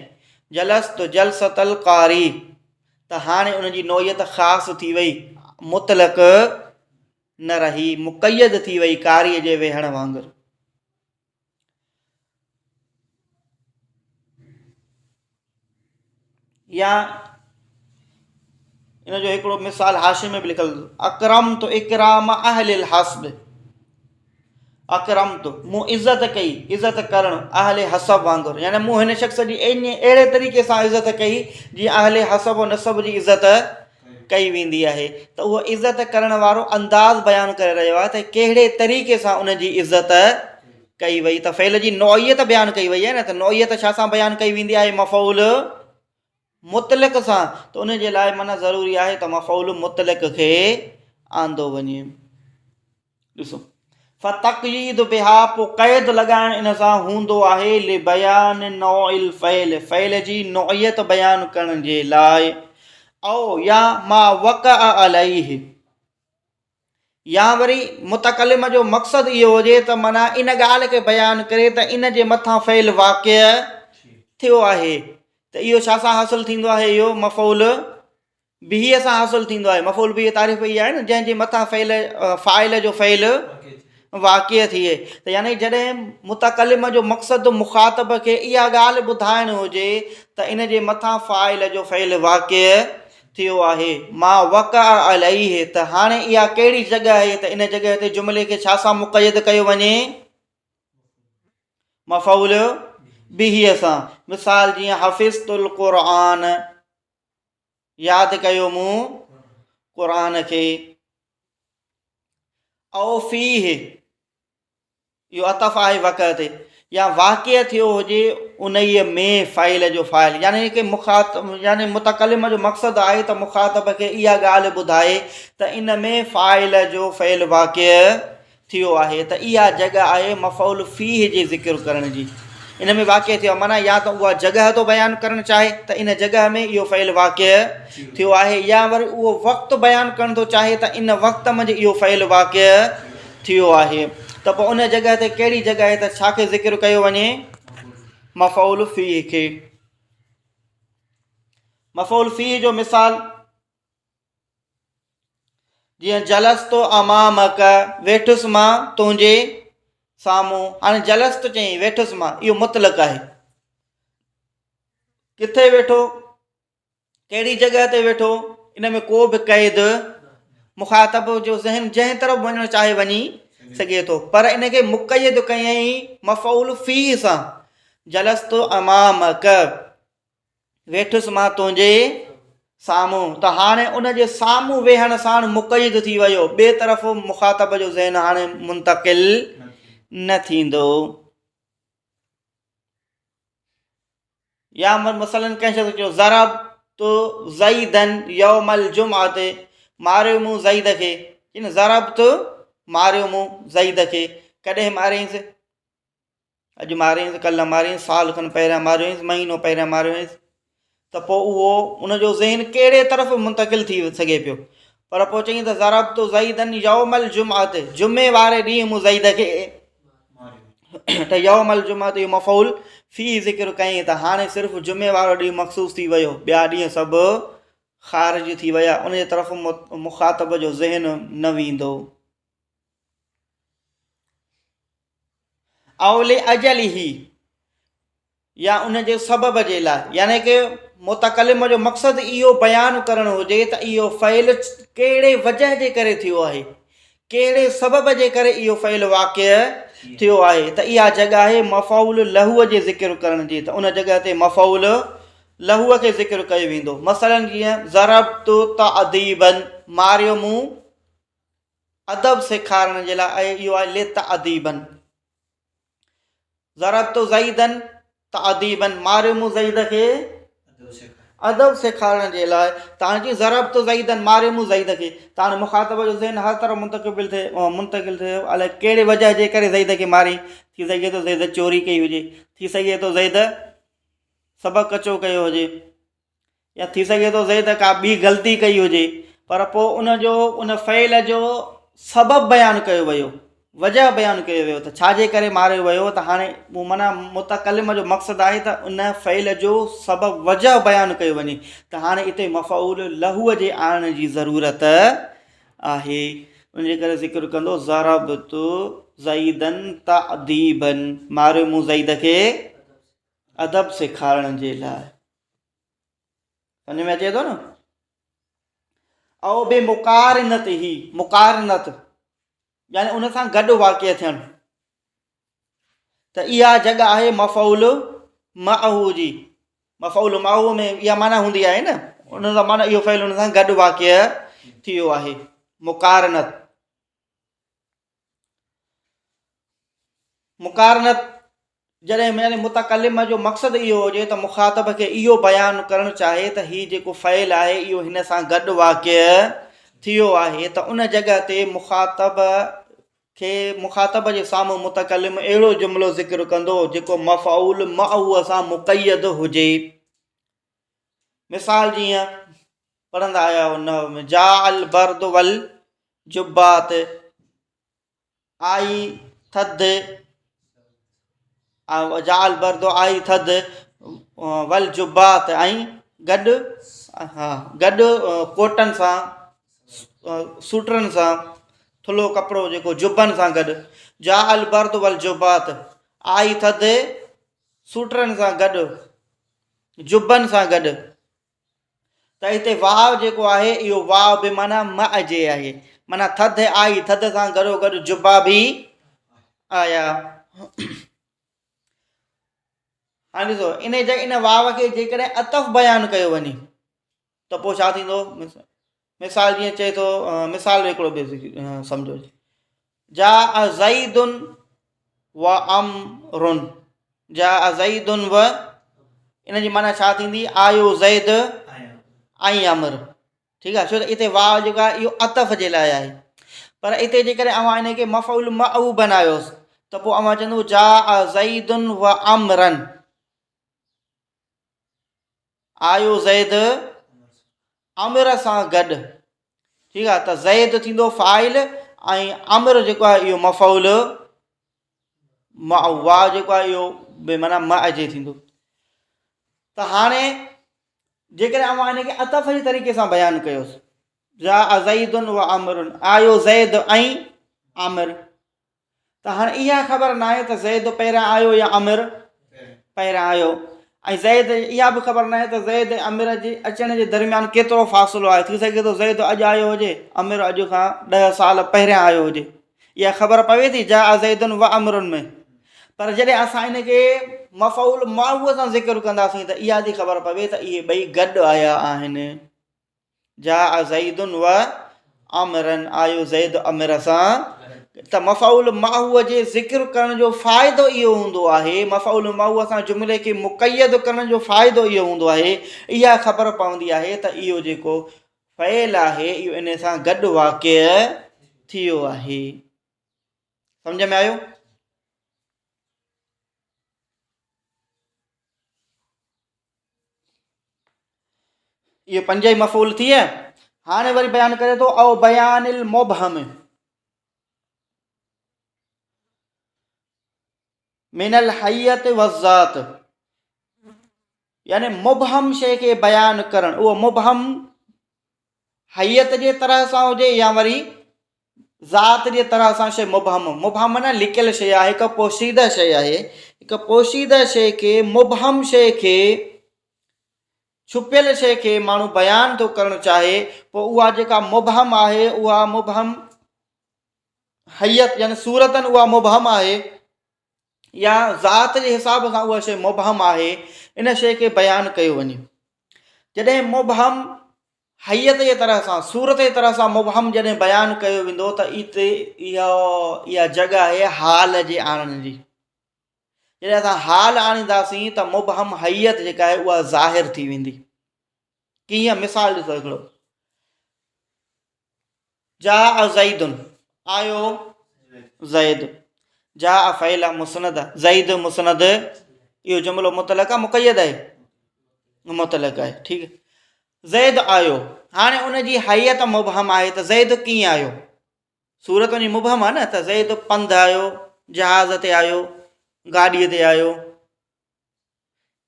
جلست جلسة القاري، ته هاڻي ان جي نوعيت خاص ٿي وئي، مطلق نه رهي، مقيد ٿي وئي قاري جي ويهڻ وانگر. يا ان جو هڪڙو مثال حاشي ۾ به لکيل اڪرمت اڪرام اهل الحسب، اڪرمت مون عزت ڪئي، عزت ڪرڻ اهل حسب وانگر، يعني مون هن شخص جي اهڙي طريقي سان عزت ڪئي جيئن اهل حسب و نسب جي عزت ڪئي ويندي آهي. ته اهو عزت ڪرڻ وارو انداز بيان ڪري رهيو آهي ته ڪهڙي طريقي سان ان جي عزت ڪئي وئي. ته فعل جي نوعيت بيان ڪئي وئي آهي نه، ته نوعيت ڇا سان بيان ڪئي ويندي آهي؟ مفعول مطلق سان. ته ان جي لاء معنيٰ ضروري آهي ته مفعول مطلق کي آندو وڃي. ڏسو فتقييد بها، پوء قيد لڳائڻ ان سان هوندو آهي، لبيان نوع الفعل، فعل جي نوعيت بيان ڪرڻ جي لاء، او يا ما وقع عليه، يا وري متڪلم جو مقصد اهو هجي ته معنيٰ ان ڳالهه کي بيان ڪري ته ان جي مٿان فعل واقع ٿيو آهي، ته اهو ڇا سان حاصل ٿيندو آهي؟ اهو مفعول به سان حاصل ٿيندو آهي. مفعول به تعريف اها آهي نه جنهن جي مٿان فعل فاعل جو فعل واقع ٿئي. ته يعني جڏهن متڪلم جو مقصد مخاطب کي اها ڳالهه ٻڌائڻ هجي ته ان جي مٿان فاعل جو فعل واقع ٿيو آهي، ما وقع عليه، ته هاڻي اها ڪهڙي جڳهه آهي ته ان جڳهه تي جملي کي ڇا سان مقيد ڪيو وڃي؟ مفعول به سان. مثال جيئن حفظت القرآن، ياد ڪيو مون قرآن کي. او فيه، اهو عطف آهي وقع تي، يا واقع ٿيو هجي انهيء ۾ فاعل جو فاعل، يعني ڪي مخاطب، يعني متڪلم جو مقصد آهي ته مخاطب کي اها ڳالهه ٻڌائي ته ان ۾ فاعل جو فعل واقع ٿيو آهي، ته اها جڳهه آهي مفعول فيه جي ذڪر ڪرڻ جي. ان ۾ واقع ٿيو آهي معنيٰ يا ته اها جڳهه ٿو بيان ڪرڻ چاهي ته ان جڳهه ۾ اهو فعل واقع ٿيو آهي، يا وري اهو وقت بيان ڪرڻ ٿو چاهي ته ان وقت منجهه اهو فعل واقع ٿيو آهي. ته پوء ان جڳهه تي ڪهڙي جڳهه آهي ته ڇا کي ذڪر ڪيو وڃي؟ مفعول فيه کي. مفعول فيه جو مثال جيئن جلست امامک، ويٺس مان تنهنجي سامهون. هاڻي جلست چيائين ويٺس مان، اهو مطلق آهي. ڪٿي ويٺو، ڪهڙي جڳهه تي ويٺو، ان ۾ ڪو به قيد، مخاطب جو ذهن جنهن طرف وڃڻ چاهي وڃي سگهي ٿو، پر ان کي مقيد ڪيائين مفعول فيه سان، جلست امامک، ويٺس مان تنهنجي سامهون، ته هاڻي ان جي سامهون ويهڻ ساڻ مقيد ٿي ويو، ٻئي طرف مخاطب جو ذهن هاڻي منتقل نه ٿيندو. يا مثلا ڪنهن شخص چيو ضربت زيدا يوم الجمعه، ماريو مون زيد کي، ضربت ماريو مون زيد کي، ڪڏهن ماريائينس؟ اڄ ماريائينس، ڪلهه ماريائينس، سال کن پهريان ماريائينس، مهينو پهريان ماريائينس، ته پوء اهو ان جو ذهن ڪهڙي طرف منتقل ٿي سگهي پيو. پر پوء چيائين ته ضربت زيدا يوم الجمعة، جمعي واري ڏينهن مون زيد کي، ته يوم الجمعة اهو مفعول فيه ذڪر ڪيائين ته هاڻي صرف جمعي وارو ڏينهن مخصوص ٿي ويو، ٻيا ڏينهن سڀ خارج ٿي ويا، ان جي طرف مخاطب جو ذهن نه ويندو. او لاجله يا ان جي سبب جي لاء، يعني ڪه متڪلم جو مقصد اهو بيان ڪرڻ هجي ته اهو فعل ڪهڙي وجه جي ڪري ٿيو آهي، ڪهڙي سبب جي ڪري اهو فعل واقع ٿيو آهي ته اها جڳهه آهي مفعول له جي ذڪر ڪرڻ جي ته ان جڳهه تي مفعول له کي ذڪر ڪيو ويندو. مثلا جيئن ضربت تاديبا ماريو مون ادب سيکارڻ جي لاء ۽ اهو آهي لتاديبا. ضربت زيدا تاديبا ماريو مون زيد کي ادب سيکارڻ جي لاء ته هاڻي چي ضربت زيدا ماريو مون زيد کي ته هاڻي مخاطب جو ذهن هر طرف منتقل ٿئي منتقل ٿئي الائي ڪهڙي وجه جي ڪري زيد کي ماري ٿي سگهي ٿو زيد چوري ڪئي هجي ٿي سگهي ٿو زيد سبق ڪچو ڪيو هجي يا ٿي سگهي ٿو زيد ڪا ٻي غلطي ڪئي هجي پر پوء ان جو ان فعل جو سبب بيان ڪيو ويو وجه بيان ڪيو ويو ته ڇا جي ڪري ماريو ويو ته هاڻي مون معنيٰ متڪلم جو مقصد آهي ته ان فعل جو سبب وجه بيان ڪيو وڃي ته هاڻي اتي مفعول له جي آڻڻ جي ضرورت آهي ان جي ڪري ذڪر ڪندو ضربت زيدا تاديبا ماريو مون زيد کي ادب سيکارڻ جي لاء. سمجھ ۾ اچي ٿو نه؟ او بي مقارنت هي مقارنت يعني ان سان گڏ واقع ٿيڻ ته اها جڳهه آهي مفعول معه جي مفعول معه ۾ اها معنيٰ هوندي آهي نه ان سان معنيٰ اهو فعل ان سان گڏ واقع ٿي ويو آهي مقارنت مقارنت جڏهن يعني متڪلم جو مقصد اهو هجي ته مخاطب کي اهو بيان ڪرڻ چاهي ته هي جيڪو فعل آهي اهو هن سان گڏ واقع ٿيو آهي ته ان جڳهه تي مخاطب کي مخاطب جي سامهون متڪلم اهڙو جملو ذڪر ڪندو جيڪو مفعول معه سان مقيد هجي. مثال جيئن پڙهندا آيا آهيو نحو ۾ جاء البرد والجبات آئي ٿڌ جاء البرد آئي ٿڌ والجبات ۽ گڏ ها گڏ ڪوٽن سان سوٽرن سان ٿلهو ڪپڙو جيڪو جبن سان گڏ جاء البرد والجبات آئي ٿڌ سوٽرن سان گڏ جبن سان گڏ ته هتي واء جيڪو آهي اهو واء به معنيٰ مع جي آهي معنيٰ ٿڌ آئي ٿڌ سان گڏو گڏ جبا به آيا. هاڻي ڏسو ان جي ان واء کي جيڪڏهن عطف بيان ڪيو وڃي ته پوء ڇا ٿيندو؟ مثال جيئن چئي ٿو مثال هڪڙو به سمجهو جاء زيد و عمرو جاء زيد و ان جي معنيٰ ڇا ٿيندي آيو زيد ۽ عمر ٺيڪ آهي ڇو ته اتي واء جيڪو آهي اهو عطف جي لاء آهي پر اتي جيڪڏهن اوهان ان کي مفعول معه بنايوس ته پوء اوهان چوندو جاء زيد و عمرن آيو زيد عمر سان گڏ ٺيڪ آهي ته زيد ٿيندو فاعل ۽ عمر جيڪو آهي اهو مفعول مع وا جيڪو آهي اهو به معنيٰ مع جي ٿيندو ته هاڻي جيڪڏهن اوهان ان کي عطف جي طريقي سان بيان ڪيوس جاء زيد و عمر آيو زيد ۽ عمر ته هاڻي اها خبر ناهي ته زيد پهريان آيو يا عمر پهريان آيو ۽ زيد اها به خبر ناهي ته زيد ۽ عمر جي اچڻ جي درميان ڪيترو فاصلو آهي ٿي سگهي ٿو زيد اڄ آيو هجي عمر اڄ کان ڏهه سال پهريان آيو هجي اها خبر پوي ٿي جاء زيد و عمر ۾ پر جڏهن اسان ان کي مفعول معه سان ذڪر ڪنداسين ته اها ٿي خبر پوي ته اهي ٻئي گڏ آيا آهن جاء زيد و عمرا آيو زيد عمر سان ته مفعول معه جي ذڪر ڪرڻ جو فائدو اهو هوندو آهي مفعول معه سان جملي کي مقيد ڪرڻ جو فائدو اهو هوندو آهي اها خبر پوندي آهي ته اهو جيڪو فعل آهي اهو ان سان گڏ واقع ٿيو آهي سمجھ ۾ آيو اهي پنج ئي مفعول ٿي ويا. هاڻي وري بيان ڪري ٿو او بيان المبهم من الحيت والذات يعني مبهم شيء کي بيان ڪرڻ اهو مبهم هيئت جي طرح سان هجي يا وري ذات جي طرح سان شيء مبهم، مبهم معنيٰ لڪيل شيء آهي، هڪ پوشيده شيء آهي، هڪ پوشيده شيء کي، مبهم شيء کي ڇپيل شيء کي ماڻهو بيان ٿو ڪرڻ چاهي، پوء اها جيڪا مبهم آهي، اها مبهم هيئت يعني صورتاً اها مبهم آهي يا ذات جي حساب سان اها شيء مبهم آهي، ان شيء کي بيان ڪيو وڃي. جڏهن مبهم هيئت جي طرح سان، صورت جي طرح سان مبهم جڏهن بيان ڪيو ويندو ته اتي اها اها جڳهه آهي حال جي آڻڻ جي. جڏهن اسان حال آڻينداسين ته مبهم هيئت جيڪا آهي اها ظاهر ٿي ويندي. ڪيئن؟ مثال ڏسو هڪڙو، جاء زيد، آيو زيد. جاء فعل مسند، زيد مسند، اهو جملو مطلق آهي مقيد آهي؟ مطلق آهي، ٺيڪ. زيد آيو، هاڻي ان جي هيئت مبهم آهي ته زيد ڪيئن آيو؟ صورت وڃي مبهم آهي نه ته زيد پنڌ آيو، جهاز تي آيو، گاڏيء تي آيو،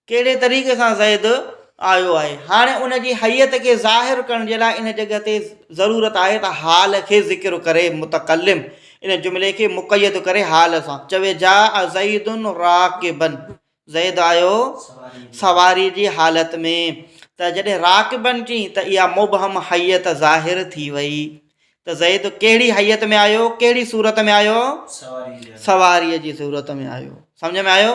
ڪهڙي طريقي سان زيد آيو آهي. هاڻي ان جي هيئت کي ظاهر ڪرڻ جي لاء ان جڳهه تي ضرورت آهي ته حال کي ذڪر ڪري متڪلم، ان جملي کي مقيد ڪري حال سان، چوي جاء زيد راڪبا، زيد آيو سواري جي حالت ۾، ته جڏهن راڪبا چئين ته اها مبهم هيئت ظاهر ٿي وئي ته زيد ڪهڙي هيئت ۾ آيو، ڪهڙي صورت ۾ آيو، سواريء جي صورت ۾ آيو. سمجهه ۾ آيو؟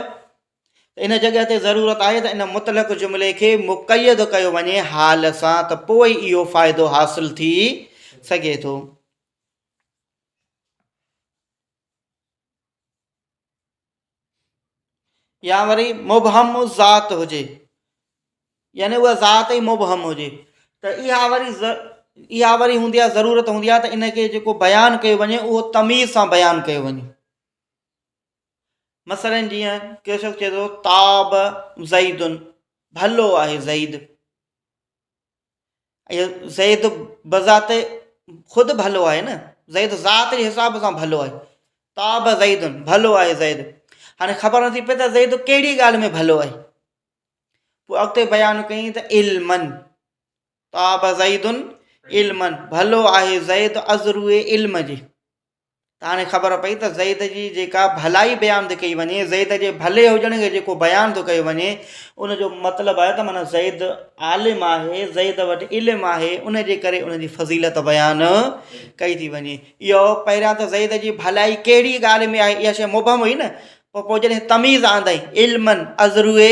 ته ان جڳهه تي ضرورت آهي ته ان مطلق جملي کي مقيد ڪيو وڃي حال سان ته پوء ئي اهو فائدو حاصل ٿي سگهي ٿو. يا وري مبهم الذات هجي يعني اها ذات ئي مبهم هجي ته اها وري اها وري هوندي آهي ضرورت هوندي آهي ته ان کي جيڪو بيان ڪيو وڃي اهو تميز سان بيان ڪيو وڃي. مثلاً جيئن ڪير شخص چئي ٿو طاب زيد، ڀلو آهي زيد، اهو زيد بذات خود ڀلو آهي نه، زيد ذات جي حساب سان ڀلو آهي، طاب زيد ڀلو آهي زيد، هاڻي خبر نٿي پئي ته زيد ڪهڙي ڳالهه ۾ ڀلو آهي، پوء اڳتي بيان ڪيائين ته علما، طاب زيد علما، ڀلو آهي زيد ازروء علم جي. ته هاڻي خبر پئي ته زيد جي جيڪا ڀلائي بيان ٿي ڪئي وڃي، زيد جي ڀلي هجڻ کي جيڪو بيان ٿو ڪيو وڃي، ان جو مطلب آهي ته معنيٰ زيد عالم آهي، زيد وٽ علم آهي، ان جي ڪري ان جي فضيلت بيان ڪئي ٿي وڃي. اهو پهريان ته زيد جي ڀلائي ڪهڙي ڳالهه ۾ آهي، اها شيء مبهم هئي نه، پوء پوء جڏهن تميز آندائين علما ازروء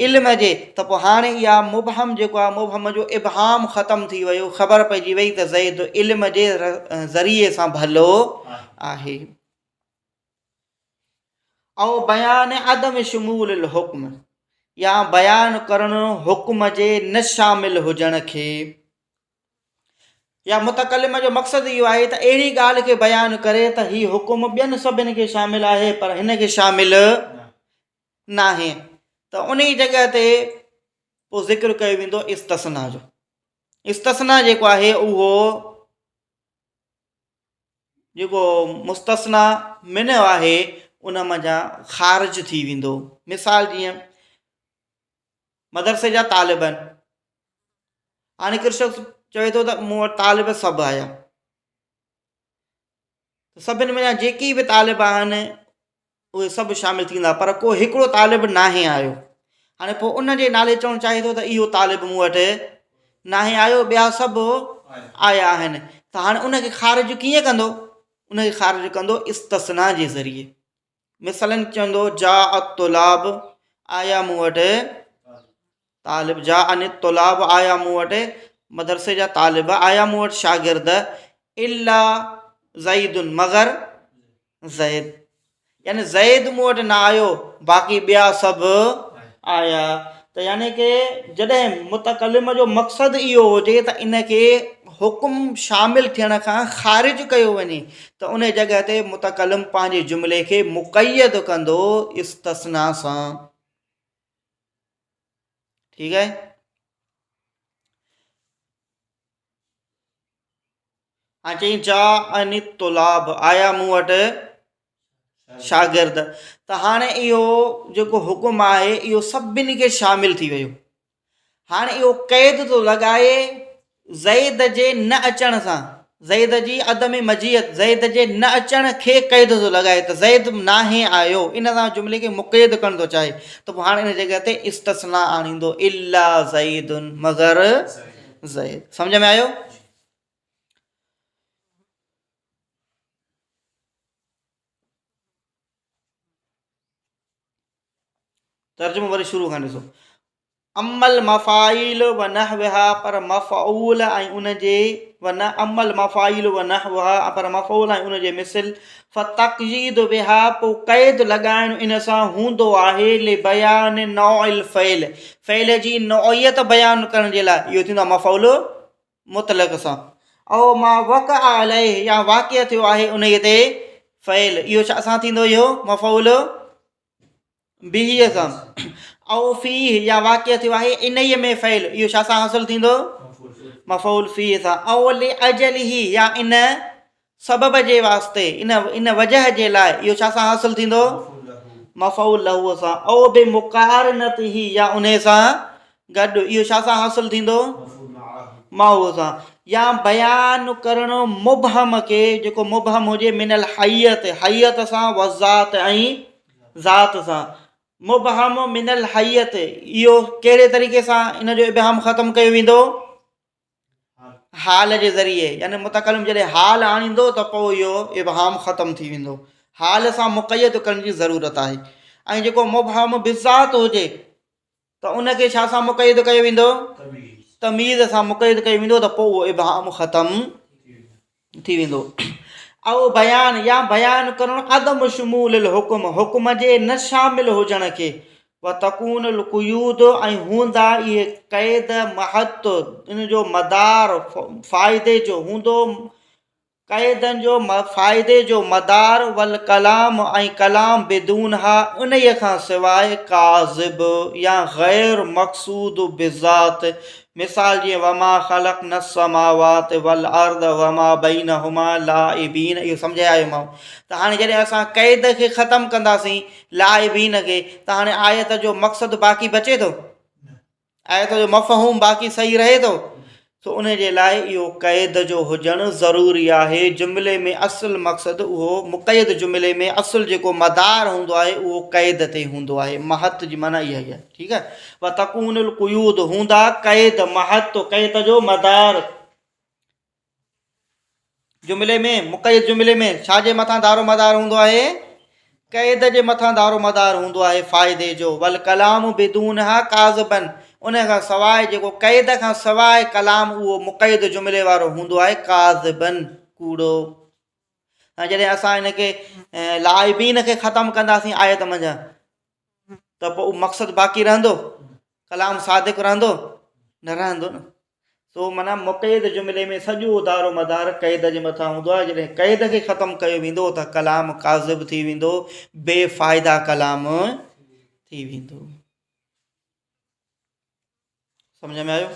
علم جي ته پوء هاڻي اها مبهم جيڪو آهي مبهم جو ابهام ختم ٿي ويو، خبر پئجي وئي ته زيد علم جي ذريعي سان ڀلو آهي. او بيان عدم شمول الحڪم يا بيان ڪرڻ حڪم جي نه شامل هجڻ کي. يا متڪلم جو مقصد اهو آهي ته اهڙي ڳالهه کي بيان ڪري ته هي حڪم ٻين سڀن کي شامل آهي پر هن کي شامل ناهي ته انهي جڳهه تي پوء ذڪر ڪيو ويندو استثنا جو. استثنا جيڪو آهي اهو جيڪو مستثنا منه آهي ان منجهان خارج ٿي ويندو. مثال جيئن مدرسي جا طالب آهن، هاڻي هڪ شخص چوي ٿو ته مون وٽ طالب سڀ آيا ته سڀن ۾ جيڪي به طالب آهن اهي سڀ شامل ٿيندا پر ڪو هڪڙو طالب ناهي آيو هاڻي پوء ان جي نالي چوڻ چاهي ٿو ته اهو طالب مون وٽ ناهي آيو ٻيا سڀ آيا آهن ته هاڻي ان کي خارج ڪيئن ڪندو ان کي خارج ڪندو استثنا جي ذريعي مثلاً چوندو جاء الطلاب آيا مون وٽ طالب، جاءني الطلاب آيا مون وٽ مدرسي جا طالب، آيا مون وٽ شاگرد، الا زيد مگر زيد، يعني زيد مون وٽ نه آيو باقي ٻيا سڀ آيا. ته يعني ڪه جڏهن متڪلم جو مقصد اهو هجي ته ان کي حڪم شامل ٿيڻ کان خارج ڪيو وڃي ته ان جڳهه تي متڪلم پنهنجي جملي کي مقيد ڪندو استثنا سان. ٺيڪ آهي. هاڻي چئين جاءني الطلاب آيا مون وٽ شاگرد ته هاڻي اهو جيڪو حڪم آهي اهو سڀني کي شامل ٿي ويو. هاڻي اهو قيد ٿو لڳائي زيد جي نه اچڻ سان. زيد جي عدم مجيت، زيد جي نه اچڻ کي قيد ٿو لڳائي ته زيد ناهي آيو، ان سان جملي کي مقيد ڪرڻ ٿو چاهي ته پوء هاڻي ان جڳهه تي استثناء آڻيندو الا زيد مگر زيد. سمجهه ۾ آيو؟ ترجمو وري شروع کان ڏسو. اما المفاعيل ونحوها پر مفعول ۽ ان جي ون اما المفاعيل ونحوها پر مفعول ۽ ان جي مثل فتقييد بها پوء قيد لڳائڻ ان سان هوندو آهي لبيان نوع الفعل فعل جي نوعيت بيان ڪرڻ جي لاء اهو ٿيندو آهي مفعول مطلق سان او ما وقع عليه يا واقع ٿيو آهي انهيء تي فعل اهو ڇا سان ٿيندو اهو مفعول به سان او فيه يا واقع ٿيو آهي انهيء ۾ فعل اهو ڇا سان حاصل ٿيندو مفعول فيه سان او لاجله يا ان سبب جي واسطي ان ان وجه جي لاء اهو ڇا سان حاصل ٿيندو مفعول له سان او بمقارنته يا انهي سان گڏ اهو ڇا سان حاصل ٿيندو معه سان يا بيان ڪرڻ مبهم کي جيڪو مبهم هجي من الحيت حيت سان وذات ۽ ذات سان مبهم من الحيت اهو ڪهڙي طريقي سان ان جو ابهام ختم ڪيو ويندو حال جي ذريعي يعني متڪلم جڏهن حال آڻيندو ته پوء اهو ابهام ختم ٿي ويندو حال سان مقيد ڪرڻ جي ضرورت آهي ۽ جيڪو مبهم بذات هجي ته ان کي ڇا سان مقيد ڪيو ويندو تميز سان مقيد ڪيو ويندو ته پوء اهو ابهام ختم ٿي ويندو. او بيان يا بيان ڪرڻ عدم شمول الحڪم حڪم جي نه شامل هجڻ کي وتڪون القيود ۽ هوندا اهي قيد محط ان جو مدار فائدي جو هوندو قيدن جو فائدي جو مدار والڪلام ۽ ڪلام بدونها انهيء کان سواء ڪاذب يا غير مقصود بذات مثال جيئن وما خلقنا السماوات والارض وما بينهما لاعبين اهو سمجهائي آيو مانو ته هاڻي جڏهن اسان قيد کي ختم ڪنداسين لاعبين کي ته هاڻي آيت جو مقصد باقي بچي ٿو آيت جو مفهوم باقي صحيح رهي ٿو سو ان جي لاء اهو قيد جو هجڻ ضروري آهي جملي ۾ اصل مقصد اهو مقيد جملي ۾ اصل جيڪو مدار هوندو آهي اهو قيد تي هوندو آهي محت جي معنيٰ اها ئي آهي ٺيڪ آهي وتڪون القيود هوندا قيد محط قيد جو مدار جملي ۾ مقيد جملي ۾ ڇا جي مٿان دارو مدار هوندو آهي قيد جي مٿان دارو مدار هوندو آهي فائدي جو والڪلام بدونها ڪاذبا ان کان سواء جيڪو قيد کان سواء ڪلام اهو مقيد جملي وارو هوندو آهي ڪاذبا ڪوڙو ۽ جڏهن اسان ان کي لاعبين کي ختم ڪنداسين آيت منجهان ته پوء مقصد باقي رهندو؟ ڪلام صادق رهندو؟ نه رهندو نه. سو معنيٰ مقيد جملي ۾ سڄو دارو مدار قيد جي مٿان هوندو آهي جڏهن قيد کي ختم ڪيو ويندو ته ڪلام ڪاذب ٿي ويندو بي فائده ڪلام ٿي ويندو. سمجھ ۾ آيو؟